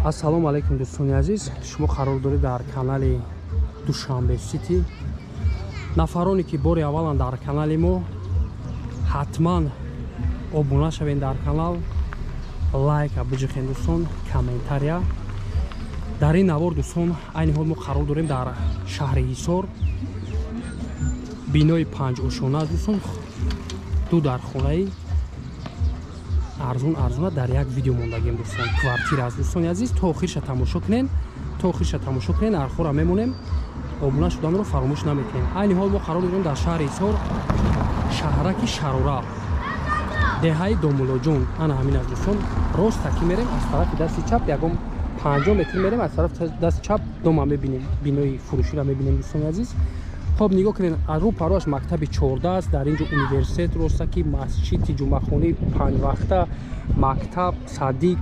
Ассалому алайкум, дӯстони азиз. Шумо қарор доред дар канали Душанбе Сити. Нафароне ки бори аввалан дар канали мо, ҳатман обуна шавед дар канал, лайка биҷихед, дӯстон, комментария. Дар ин навор, дӯстон, айни ҳол мо қарор дорем дар шаҳри Ҳисор, бинои панҷошона, дӯстон, ду дархонаи арзун арзуна дар як видео мондагем, дӯстон. Квартира аст, дӯстони азиз. То охирша тамошо кунен, то охирша тамошо кунен, нархҳоро мемонем, обуна шуданро фаромӯш намекунем. Айни ҳол мо қарор дорем дар шаҳри Ҳисор, шаҳраки Шарора, деҳаи Домулоҷон. Ана ҳамин аст, дӯстон. Рост таки мерем, аз тарафи дасти чап ягон 50 метр мерем, аз тарафи дасти чап дома мебинем, бинои фурӯширо мебинем, дӯстони азиз. Хоб, нигоҳ кунед, аз рӯ пароаш мактаби 14 аст, дар ин ҷо университет, ростаки масҷиди ҷумъахонӣ панҷвақта, мактаб, садик,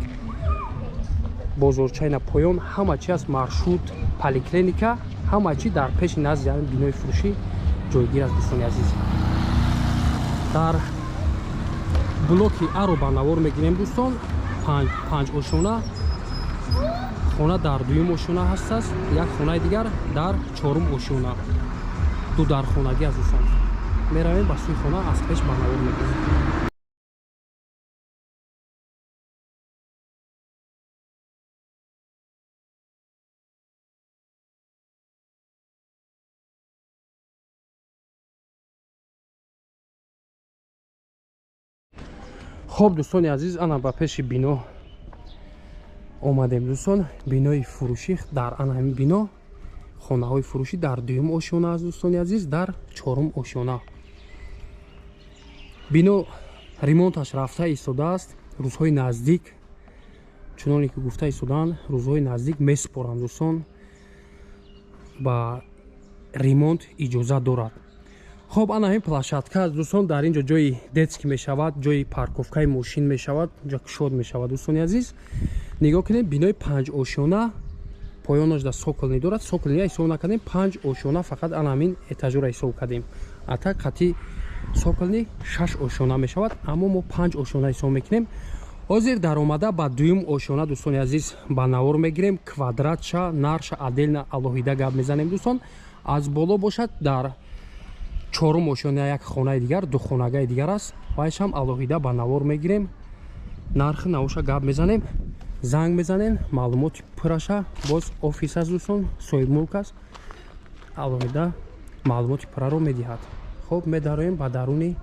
бозорчаи напоён, ҳама чи аст, маршрут, поликлиника, ҳама чи дар пеши назди ҳамин бинои фурӯшӣ ҷойгир аст, дӯстони азиз. Дар блоки аро ба навор мегирем, дӯстон, панҷ ошона хона дар дуюм ошона ҳастааст, як хонаи дигар дар чорум ошона, ду дархонагӣ аст, дӯстон. Меравем ба сӯи хона, аз пеш ба навор мегирем. Хоб, дӯстони азиз, ана ба пеши бино омадем, дӯстон. Бинои фурӯшӣ, дар ана ҳамин бино хонаҳои фурӯшӣ дар дуюм ошёна аст, дӯстони азиз, дар чорум ошёна. Бино ремонташ рафта истодааст, рӯзҳои наздик, чуноне ки гуфта истодаанд, рӯзҳои наздик месупоранд, дӯстон, ба ремонт иҷозат дорад. Хоб, ана ҳамин площадка аст, дӯстон. Дар ин ҷо ҷои детский мешавад, ҷои парковкаи мошин мешавад, ҷо кушод мешавад, дӯстони азиз. Нигоҳ кунед, бинои панҷ ошёна, поёнаш да цокольный дорад. Цокольный ҳисоб накардем, панҷ ошёна, фақат ана ҳамин этажора ҳисоб кардем. Ата қати цокольный шаш ошёна мешавад, аммо мо панҷ ошёна ҳисоб мекунем. Ҳозир даромада ба дуюм ошёна, дӯстони азиз, ба навор мегирем. Квадратша, нарша отдельно, алоҳида гап мезанем, дӯстон. Аз боло бошад, дар чорум ошёна як хонаи дигар, духонагаи дигар аст, вайшам алоҳида ба навор мегирем, нархи навоша гап мезанем. Занг мезанем, маълумоти пурраша боз офис аст, дӯстон, соҳибмулк аст, алоҳида маълумоти пурраро медиҳад. Хоб, медароем ба даруни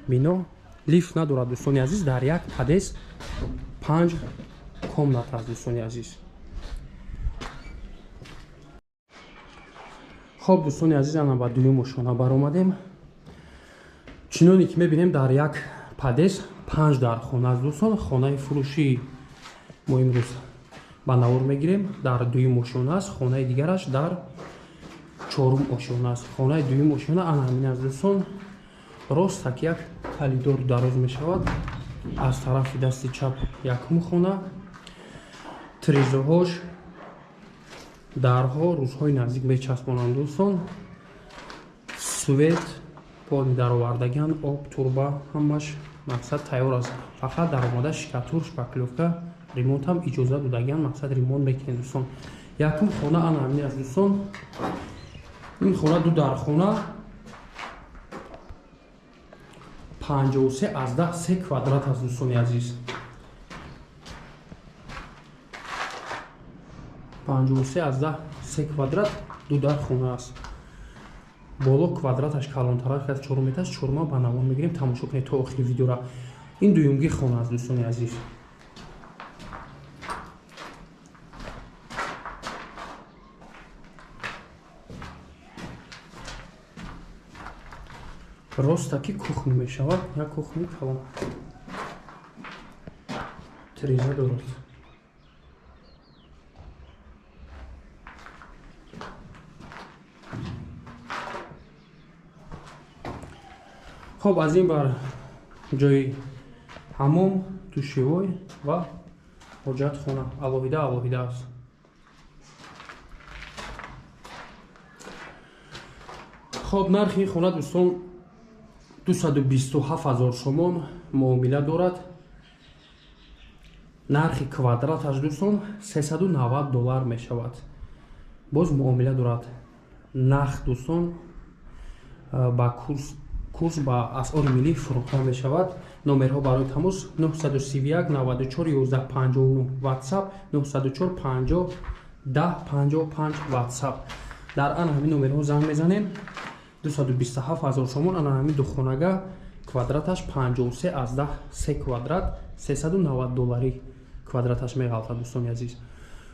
бино. Лифт надорад, дӯстони азиз. Дар як подъезд панҷ комната аст, дӯстони азиз. Хоб, дӯстони азиз, ана ба дуюм ошёна баромадем. Чуноне ки мебинем, дар як подъезд панҷ дархона аст, дӯстон. Хонаи фурӯшии мо имрӯз ба навор мегирем дар дуюм ошёна аст, хонаи дигараш дар чорум ошёна аст. Хонаи дуюм ошёна ана ҳамин аст, дӯстон. Рост так як коридор дароз мешавад, аз тарафи дасти чап якум хона, тирезаҳош, дарҳо рӯзҳои наздик мечаспонанд, дӯстон. Свет полный даровардагиан, об, труба, ҳамаш мақсад тайёр аст, фақат даромада штукатур, шпаклёвка, ремонтам иҷозат додагиан, мақсад ремонт мекунем, дӯстон. Якум хона ана ҳамин аст, дӯстон. Ин хона ду дархона, 53,3 квадрат аст, дӯстони азиз. 53,3 квадрат, ду дархона аст. Боло квадраташ калонтарак аст, чорум этаж, чорума ба навор мегирем, тамошо кунед то охири видеора. Ин дуюмги хона аст, дӯстони азиз. Ростаки кухня мешавад, як кухни калон, тиреза дорад. Хоб, аз ин бар ҷои ҳамом, душевой ва ҳоҷатхона алоҳида алоҳида аст. Хоб, нархи ин хона, дӯстон, 227 000 сомон, муомила дорад. Нархи квадраташ дӯстон $390 мешавад. Боз муомила дорад. Нарх дӯстон ба курс ба асъори миллӣ фурӯхта мешавад. Номерҳо барои тамос 931 94 11 59 WhatsApp 904 50 10 55 WhatsApp. Дар ана ҳамин номерҳо занг мезанем. 227 000 сомон ана ҳамин духонага квадраташ 53 аз 10 3 квадрат $390 квадраташ меғалтад дӯстони азиз.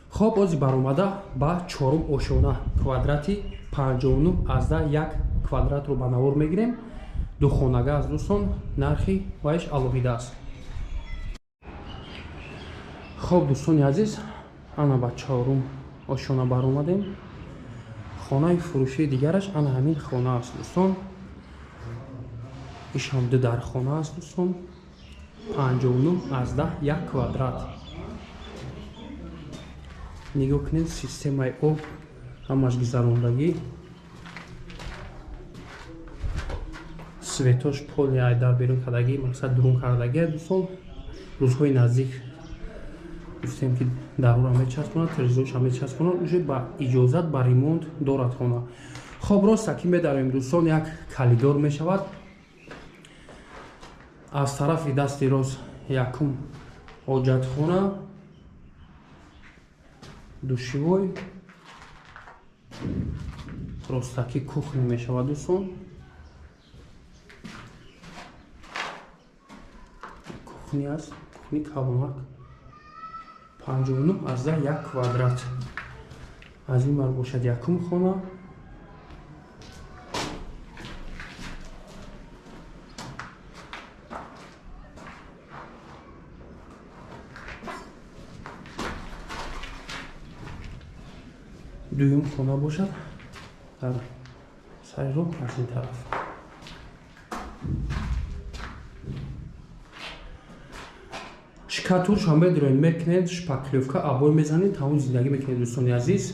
Хоб ози баромада ба чорум ошона квадрати 59 аз 10 1 квадратро ба навор мегирем. Духонага аз дӯстон нархи вайш алоҳида аст. Хоб дӯстони азиз, ана ба чорум ошона баромадем. Хонаи фурӯшии дигараш ана ҳамин хона аст дӯстон. Иш ҳам ду дархона аст дӯстон. 59 аз 10 1 квадрат. Нигоҳ кунед, системаи об ҳамаш гузарондагӣ. Светош поли айдар берун кардагӣ, мақсад дурун кардагӣ дӯстон. Рӯзҳои наздик гуфтем ки дарура мечаспонад, телевизорша мечаспонад, уже ба иҷозат ба ремонт дорад хона. Хоб роста ки медароем дӯстон, як калидор мешавад. Аз тарафи дасти рост якум ҳоҷатхона, душевой, ростаки кухня мешавад дӯстон. Кухня аст, кухни калонак. 59 аз 10 1 квадрат. Аз ин бар бошад якум хона. Дуюм хона бошад дар сари роҳ аз ин тараф. Шикатуршам медурем, мекунед, шпаклёвка обой мезанед, тамом зиндагӣ мекунед дӯстони азиз.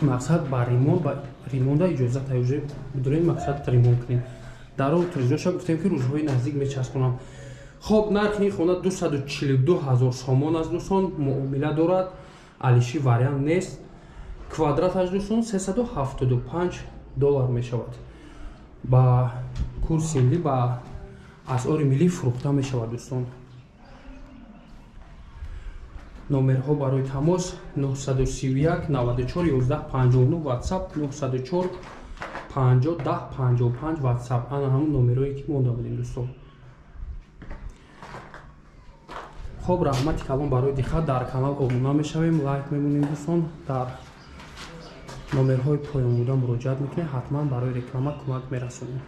Мақсад ба ремонт, ба ремонта иҷозат уже бидурем, мақсад ремонт кунед. Даро телевизорша гуфтем ки рӯзҳои наздик мечаспонам. Хоб нархи ин хона 242 000 сомон аст дӯстон, муомила дорад, алиши вариант нест. Квадраташ дӯстон $375 мешавад. Ба курси миллӣ, ба асъори миллӣ фурӯхта мешавад дӯстон. Номерҳо барои тамос 931 94 11 59 WhatsApp 904 50 10 55 WhatsApp. Ана ҳамон номерҳое ки монда будем дӯстон. Хоб раҳмати калон барои диққат. Дар канал обуна мешавем, лайк мемонем дӯстон. Дар номерҳои поён буда муроҷиат мекунем, ҳатман барои реклама кӯмак мерасонем.